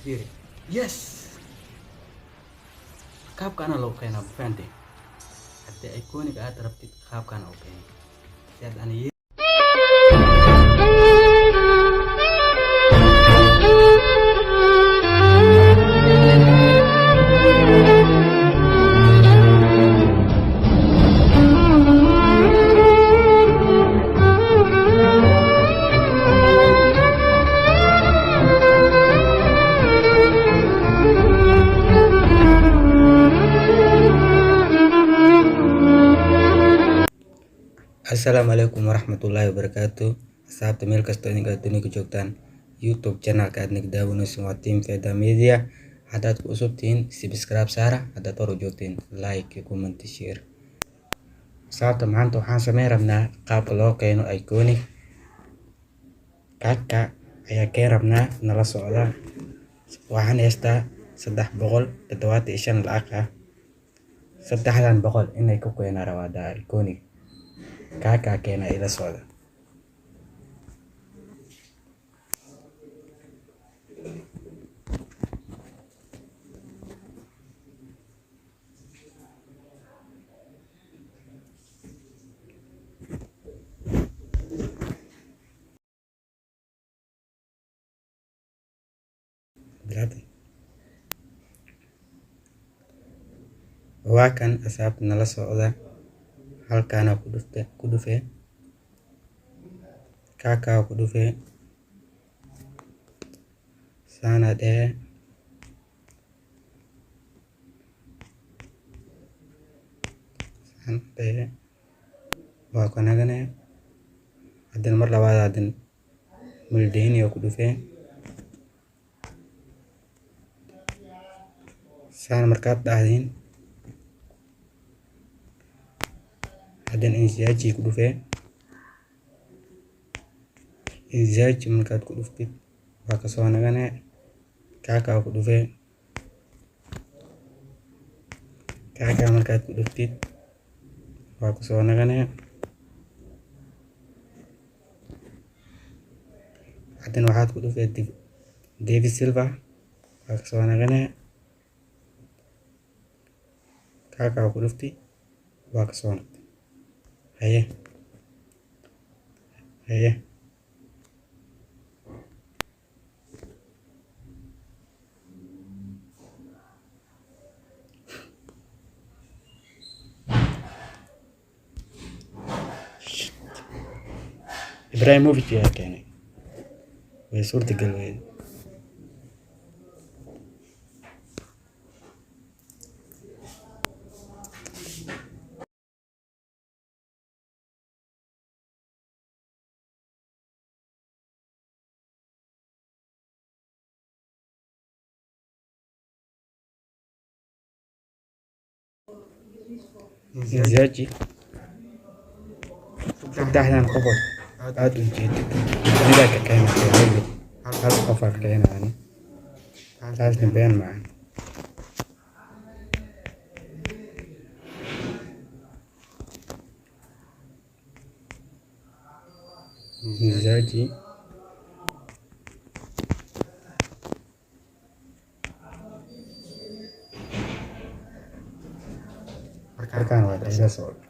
Fiiri, yes, qaabkaana loo keenaa, fahantay? Haddii iconic aad rabtid, qaabkaana u keenay si aad ani. Asalaamu calaykum waraxmatullaahi wabarakaatu. Asxaabta meel kastoo idinka adduunka joogtaan, YouTube channelka aad naga daawanayso waa Team Feda Media. Haddaad ku cusub tihiin, subscribe saara. Haddaad hor u joogtiin, like, comment, share. Asxaabta, maanta waxaan sameyn rabnaa qaabka loo keeno iconic. Kaaka ayaa keen rabnaa, nala socda. Waxaan haystaa 375 lacag ah. 300 inay ku keenaa rabaa iconic. Kaakaa keena, ila socda. Bilaabay. Waa kan, asxaabta, nala socda. Halkaana ku dhufte, ku dhufee, kaakaa ku dhufee, saana dhehe, saan dhehe, waa ku nagane. Haddana mar labaad haddana Maldini ku dhufee, saan markaad dhahdiin, haddana Inzaghi ku dhufee. Inzaghi markaad ku dhuftid, waa kasoo nagane, kaakaa ku dhufee. Kaakaa markaad ku dhuftid, waa kusoo nagane. Haddana waxaad ku dhufee David Silva, waa kasoo nagane, kaakaa ku dhufti, waa kasoo nagtay. Haye haye, Ibrahimovic ayaa keenay, way suurtagal weyday. Inzaghi, saddexdan qofood aad u jeedid midaa ka keenay hal mid, hal qof aa keenayani, taasna been maahan. Inzaghi markaan waa ila socda.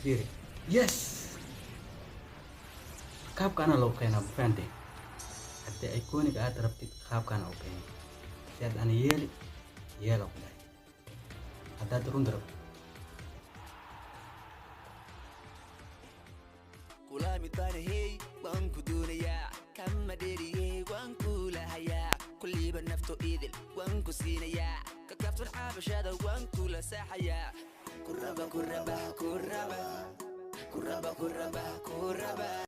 Fiiri, yes, qaabkaana loo keenaa, ma fahantay? Haddii iconic aad rabtid, qaabkaana u keenay. Si aad ana yeeli yeela ku dhahay haddaad runta rabtid. Kula mid baan ahey, waan ku doonayaa, kama dheeriyey, waan kula hayaa, kulliiba nafto idil waan ku siinayaa, ka kaaftan caabashada waan kula saaxayaa, kuraba kuraba kuraba kuraba kuraba kuraba.